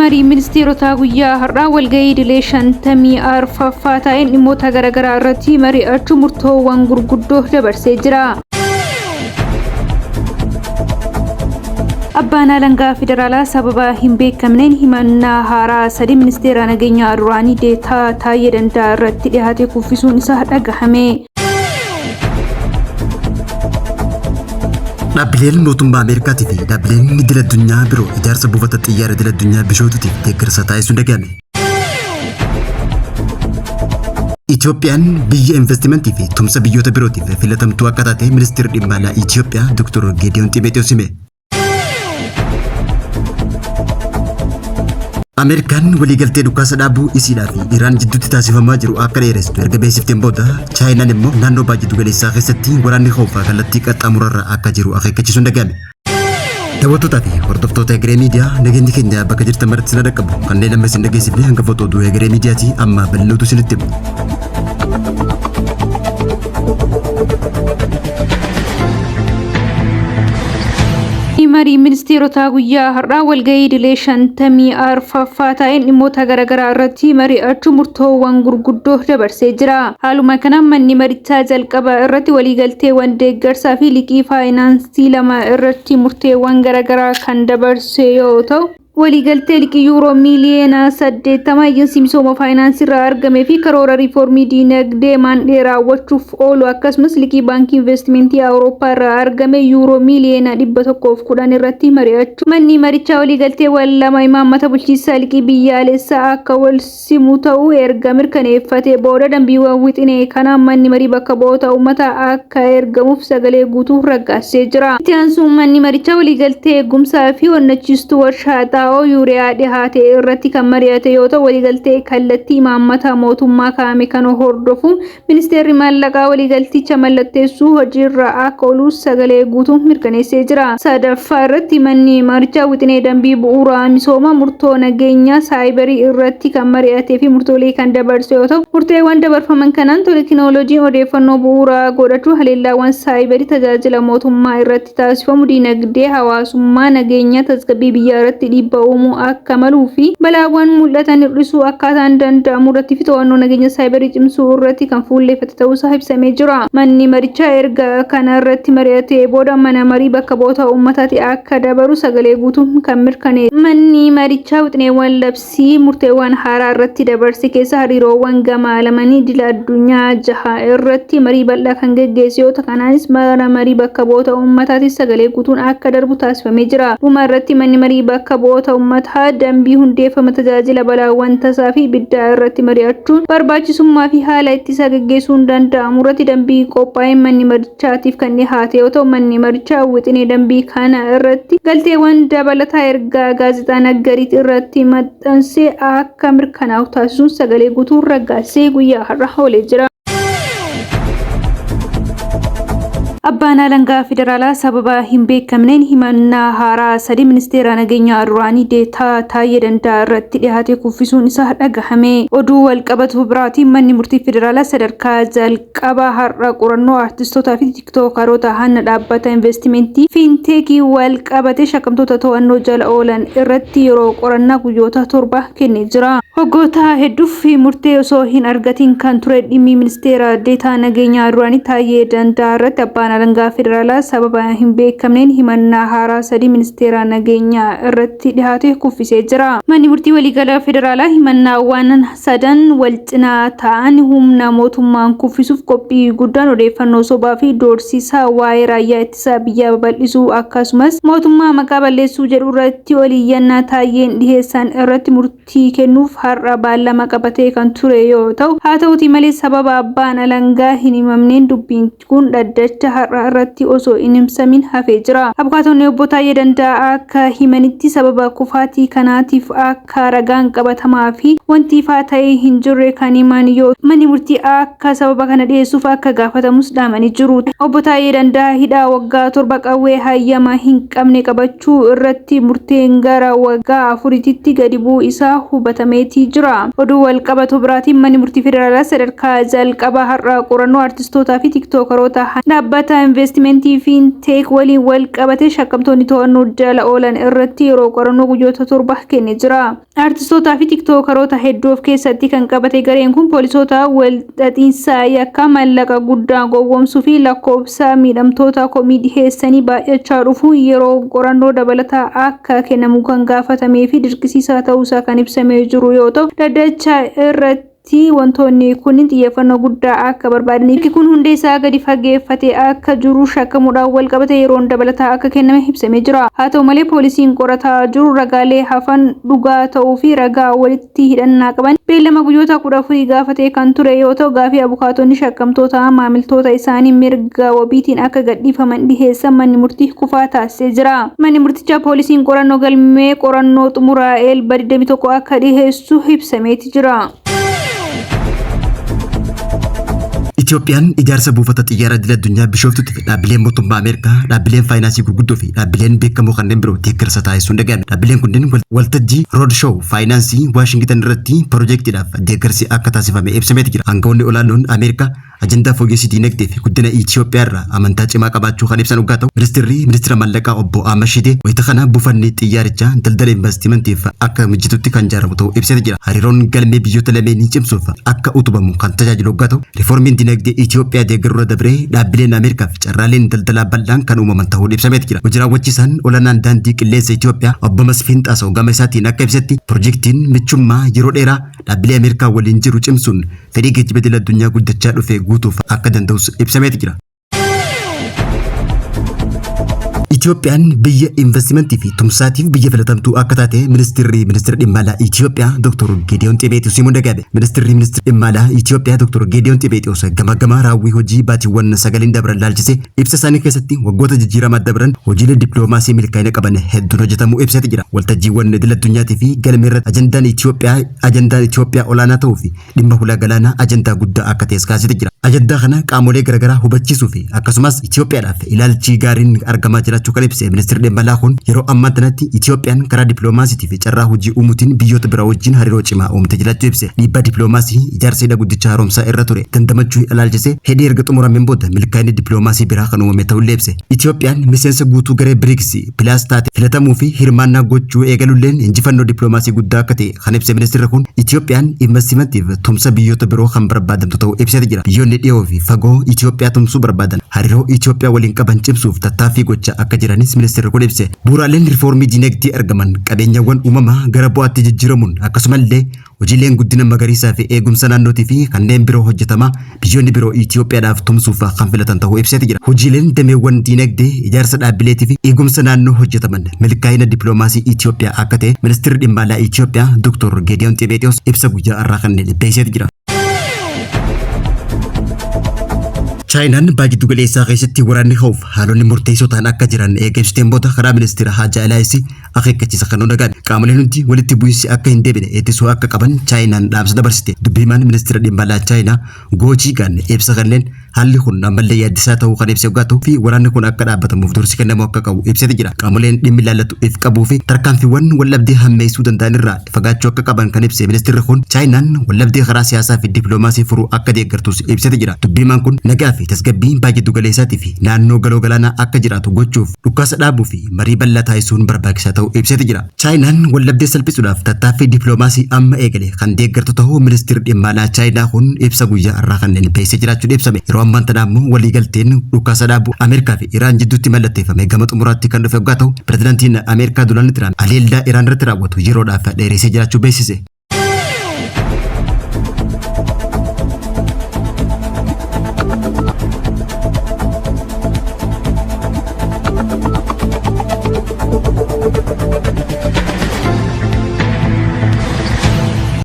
Marii ministeerotaa guyyaa har'aa walgahii idilee 54ffaa taa'een dhimmoota garaagaraa irratti mari'achuu murtoowwan gurguddoo dabarsee jira. Abbaan alangaa federaalaa sababa hin beekamneen himannaa haaraa sadi ministeera nageenyaa duraanii Deetaa Taayyee Danda'a irratti dhiyaate kuffisuun isaa dhagahame. Dhaabbileen mootummaa Ameerikaatii fi dhaabbileen idil addunyaa biroo ijaarsa buufata xiyyaara idil addunyaa Bishootuutiif deeggarsa taasisuun dhagahame. Itoophiyaan biyya investimentii fi tumsa biyyoota birootiif filatamtuu akka taate ministeerri dhimma alaa Itoophiyaa Dr. Geediyoon Ximeexiyoos hime. Ameerikaan waliigaltee dhukaasa dhaabuu isiidhaa fi Iraan jidduutti taasifamaa jiru akka dheeressitu erga beeksifteen booda Chaayinaan immoo naannoo baha jiddu galeessaa keessatti waraanni hoofaa kallattii qaxxaamurarra akka jiru akeekkachiisuun dhaga'ame. Daawwattootaa fi hordoftoota Egeree Miidiyaa, nageenyi keenya bakka jirtan maratti isin dhaqqabu. Kanneen amma isin dhageessifne hangafoota oduu Egeree Miidiyaati, amma bal'ootu isinitti himu. Marii ministeerotaa guyyaa har'aa walgahii idilee 54ffaa taa'een dhimmoota garaagaraa irratti mari'achuu murtoowwan gurguddoo dabarsee jira. Haaluma kanaan manni marichaa jalqaba irratti waliigalteewwan deeggarsaa fi liqii faayinaansii lama irratti murteewwan garaagaraa kan dabarse yoo ta'u, waliigaltee liqii yuuroo miiliyoona 80 ejensiin misooma faayinaansii irraa argamee fi karoora riiformii diinagdee maandhee raawwachuuf oolu, akkasumas liqii baankii investimentii Awurooppaa irraa argame yuuroo miiliyoona 110 irratti mari'achuu. Manni marichaa waliigalteewwan lama imaammata bulchiinsa liqii biyyaalessaa akka wal simu ta'uu erga mirkaneeffatee booda, dambiiwwan wixinee kanaan manni marii bakka bu'oota uummataa akka ergamuuf sagalee guutuu raggaasisee jira. Itti aansuun manni marichaa waliigaltee eegumsaa fi onnachiistuu warshaa xaa'oo yuuriyaa dhihaate irratti kan mari'ate yoo ta'u, waliigaltee kallattii imaammata mootummaa kaa'ame kan hordofuun Ministeerri Maallaqaa waliigalticha mallatteessuu hojiirra akka oolu sagalee guutuun mirkaneessee jira. Sadaffaa irratti manni marichaa wixinee dambii bu'uura misooma murtoo nageenya saayibarii irratti kan mari'atee fi murtoolee kan dabarse yoo ta'u, murteewwan dabarfaman kanaan teekinooloojiin odeeffannoo bu'uura godhachuu haleellaawwan saayibarii tajaajila mootummaa irratti taasifamu diinagdee, hawaasummaa, nageenya, tasgabbii biyyaa irratti dhiibbaa uumuu akka maluu fi balaawwan mul'atan hir'isuu akkaataan danda'amu irratti fi to'annoo nageenya saayibarii cimsuu irratti kan fuulleeffate ta'uusaa ibsamee jira. Manni marichaa erga kana irratti mari'atee booda mana marii bakka bu'oota uummataatti akka dabaru sagalee guutuun kan mirkaneesse. Manni marichaa wixineewwan labsii murteewwan haaraa irratti dabarse keessa hariiroowwan gama lamanii idila addunyaa jaha irratti marii bal'aa kan geggeesse yoo ta'u, kanaanis mana marii bakka bu'oota uummataatiin sagalee guutuun akka darbu taasifamee jira. Dhuma irratti manni marii bakka bu'oota uummataa dambii hundeeffama tajaajila balaawwan tasaa fi ibiddaa irratti mari'achuun barbaachisummaa fi haala ittisa geggeessuun danda'amu irratti dambii qophaa'een manni marichaatiif kan dhihaate yoo ta'u, manni marichaa wixinee dambii kana irratti galteewwan dabalataa ergaa gaazexaa Naggariit irratti maxxansee akka mirkanaa'u taasisuun sagalee guutuun raggaasisee guyyaa har'a oolee jira. Abbaan alangaa federaalaa sababa hin beekamneen himannaa haaraa sadi ministeera nageenyaa duraanii Deetaa Taayyee Danda'a irratti dhiyaate kuffisuun isaa dhagahame. Oduu walqabatu biraatiin manni murtii federaalaa sadarkaa jalqabaa har'a qorannoo artistootaa fi tiktookaroota hanna dhaabbata investimentii fiinteekii wal qabate shakkamtoota to'annoo jala oolan irratti yeroo qorannaa guyyoota 7 kennee jira. Waggoota hedduuf murtee osoo hin argatiin kan ture dhimmi ministeera deetaa nageenyaa duraanii Taayyee Danda'a irratti abbaan alangaa federaalaa sababa hin beekamneen himannaa haaraa sadi ministeera nageenyaa irratti dhihaate kuffisee jira. Manni murtii waliigala federaalaa himannaawwan sadan wal cinaa ta'an humna mootummaan kuffisuuf qophii guddaan, odeeffannoo sobaa fi doorsisaa waa'ee raayyaa ittisa biyyaa babal'isuu akkasumas mootummaa maqaa balleessuu jedhu irratti oliyyannaa Taayyeen dhiheessan irratti murtii kennuuf har'a baallama qabatee kan ture yoo ta'u, haa ta'uutii malee sababa abbaan alangaa hin himamneen dubbiin kun dhaddacha har'a irratti osoo hin ibsamin hafee jira. Abukaatonni obbo Taayyee Danda'aa akka himanitti, sababa kufaatii kanaatiif akka ragaan qabatamaa fi wanti ifaa ta'e hin jirre kan himan yoo manni murtii akka sababa kana dhiyeessuuf akka gaafatamus dhaamanii jiru. Obbo Taayyee Danda'aa hidhaa waggaa 7 qawwee hayyama hin qabne qabachuu irratti murteen gara waggaa afuriititti gadi bu'uu isaa hubatameetii jira. Oduu wal qabatu biraatiin manni murtii federaalaa sadarkaa jalqabaa har'a qorannoo artistootaa fi tiktookaroota dhaabbata Dhaabbata Investimentii Fiinteek waliin wal qabate shakkamtoonni to'annoo jala oolan irratti yeroo qorannoo guyyoota 7 kennee jira. Artistootaa fi tiktookaroota hedduu of keessatti kan qabate gareen kun poolisoota walxaxiinsa yakka maallaqa guddaa gowwoomsuu fi lakkoofsa miidhamtoota komii dhiheessanii baay'achaa dhufuun yeroo qorannoo dabalataa akka kennamu kan gaafatamee fi dirqisiisaa ta'uusaa kan ibsamee jiru yoo ta'u, dhaddacha irratti wantoonni kunniin xiyyeeffannoo guddaa akka barbaadaniif kun hundee isaa gadi fageeffatee akka jiru shakkamuudhaan wal qabate yeroon dabalataa akka kenname ibsamee jira. Haa ta'u malee poolisiin qorataa jiru ragaalee hafan dhugaa ta'uu fi ragaa walitti hidhannaa qaban beellama guyyoota 14 gaafatee kan ture yoo ta'u, gaafii abukaatonni shakkamtoota maamiltoota isaanii mirga wabiitiin akka gadhiifaman dhiheessan manni murtii kufaa taasisee jira. Manni murtichaa poolisiin qorannoo galmee qorannoo xumuraa Eebla 21 akka dhiheessu ibsameeti jira. Itoophiyaan ijaarsa buufata xiyyaara idil addunyaa Bishooftuutti fi dhaabbileen mootummaa Ameerikaa, dhaabbileen faayinaansii gurguddoo fi dhaabbileen beekamoo kanneen biroo deeggarsa taasisuun dhaga'ame. Dhaabbileen kunneen waltajjii Road Show faayinaansii Waashingitan irratti piroojeektiidhaaf deeggarsi akka taasifame ibsameeti jira. Aangawoonni olaanoon Ameerikaa ajandaa fooyyessii diinagdee fi guddina Itoophiyaa irraa amantaa cimaa qabaachuu kan ibsan oggaa ta'u, ministirri ministira maallaqaa obbo Ahmad Shidee wayita kana buufanni xiyyaarichaa daldala investimantiif akka mijatutti kan ijaaramu ta'uu ibseeti jira. Hariiroon galmee biyyoota lameenii cimsuuf akka utubamu kan tajaajilu oggaa ta'u, riiformiin diinagdee Itoophiyaa deeggaruu irra dabree dhaabbileen Ameerikaa fi carraaleen daldalaa bal'aan kan uumaman ta'uun ibsameeti jira. Hojii raawwachiisaan olaanaan daandii qilleensa Itoophiyaa obbo Masfiin Xaasaw gama isaatiin akka ibsetti, pirojektiin michummaa yeroo dheeraa dhaabbilee Ameerikaa waliin jiru cimsuun fedhii geejjiba idil addunyaa guddachaa dhufe guutuuf akka danda'us ibsameeti jira. Itoophiyaan biyya investimentii fi tumsaatiif biyya filatamtuu akka taate ministeerri ministeera dhimma alaa Itoophiyaa Dr. Geediyoon Ximeetiyoos himuun dhaga'ame. Ministeerri ministeera dhimma alaa Itoophiyaa Dr. Geediyoon Ximeetiyoos gama gama raawwii hojii baatiiwwan sagaliin dabran laalchisee ibsa isaanii keessatti waggoota jijjiiramaa dabran hojiilee dippiloomaasii milkaa'ina qaban hedduun hojjetamuu ibseeti jira. Waltajjiiwwan idil addunyaatii fi galmee irratti ajandaan Itoophiyaa ajandaan Itoophiyaa olaanaa ta'uu fi dhimma hulaa galaanaa ajandaa guddaa akka ta'es kaasete jira. Ajandaa kana qaamolee garaagaraa hubachiisuu fi akkasumas Itoophiyaadhaaf ilaalchi gaariin argamaa jiraachuu kan ibse ministeerri dhimma alaa kun yeroo ammaa kanatti Itoophiyaan karaa dippiloomaasiitii fi carraa hojii uumuutiin biyyoota biraa wajjin hariiroo cimaa uumtee jiraachuu ibse. Dhiibbaa dippiloomaasii ijaarsa hidha guddicha haaromsaa irra ture dandamachuu ilaalchisee hidhi erga xumurameen booda milkaa'inni dippiloomaasii biraa kan uumame ta'ullee ibse. Itoophiyaan miseensa guutuu garee BRICS Plus taate filatamuu fi hirmaannaa gochuu eegalulleen injifannoo dippiloomaasii guddaa akka ta'e kan ibse ministeerri kun Itoophiyaan investimantiif tumsa biyyoota biroo kan barbaadamtu ta'uu ibseeti jira. Biyyoonni dhiyoo fi fagoo Itoophiyaa tumsuu barbaadan hariiroo Itoophiyaa waliin qaban cimsuuf tattaaffii gochaa akka jiranis ministeerri kun ibse. Bu'uuraaleen riifoormii diinagdee argaman qabeenyawwan uumamaa gara bu'aatti jijjiiramuun akkasumallee hojiileen guddina magariisaa fi eegumsa naannootii fi kanneen biroo hojjetamaa biyyoonni biroo Itoophiyaadhaaf tumsuuf kan filatan ta'uu ibseeti jira. Hojiileen dameewwan diinagdee, ijaarsa dhaabbileetii fi eegumsa naannoo hojjetaman milkaa'ina dippiloomaasii Itoophiyaa akka ta'e ministeerri dhimma alaa Itoophiyaa Dr. Geediyoon Ximeetiyoos ibsa guyyaa har'aa kanneen beeksiseeti jira. Chaayinaan baha giddu galeessaa keessatti waraanni ka'uuf haalonni murteessoo ta'an akka jiran eega ibsiteen booda karaa ministeera haajaa alaa isii akeekkachiisa kennuu dhaga'ame. Qaamoleen hundi walitti bu'iinsi akka hin deebine ittisuu akka qaban Chaayinaan dhaamsa dabarsite. Dubbi himaan ministeera dhimma alaa Chaayinaa Goo Jiigaan ibsa kenneen haalli kun ammallee yaaddisaa ta'uu kan ibse yoggaa ta'u fi waraanni kun akka dhaabbatamuuf dursi kennamuu akka qabu ibseeti jira. Qaamoleen dhimmi ilaallatu if qabuu fi tarkaanfiiwwan waldhabdee hammeessuu danda'an irraa fagaachuu akka qaban kan ibse ministeerri kun Chaayinaan waldhabdee karaa siyaasaa fi dippiloomaasii furuu akka deeggartus ibseeti jira. Dubbi himaan kun nagaa fi tasgabbii baha giddu galeessaatii fi naannoo galoo galaanaa akka jiraatu gochuuf dhukaasa dhaabuu fi marii bal'aa taasisuun barbaachisaa ta'uu ibseeti jira. Chaayinaan waldhabdee salphisuudhaaf tattaaffii dippiloomaasii amma eegale kan deeggartu ta'uu ministeerri dhimma alaa Chaayinaa kun ibsa guyyaa har'aa kanneen beeksisee jiraachuun ibsame. Yeroo ammaan tana ammoo waliigalteen dhukaasa dhaabuu Ameerikaa fi Iraan jidduutti mallatteeffame gama xumuraatti kan dhufe yoggaa ta'u, pirezidaantiin Ameerikaa Doonaald Tiraamp haleellaa Iraan irratti raawwatu yeroodhaaf dheeressee jiraachuu beeksise.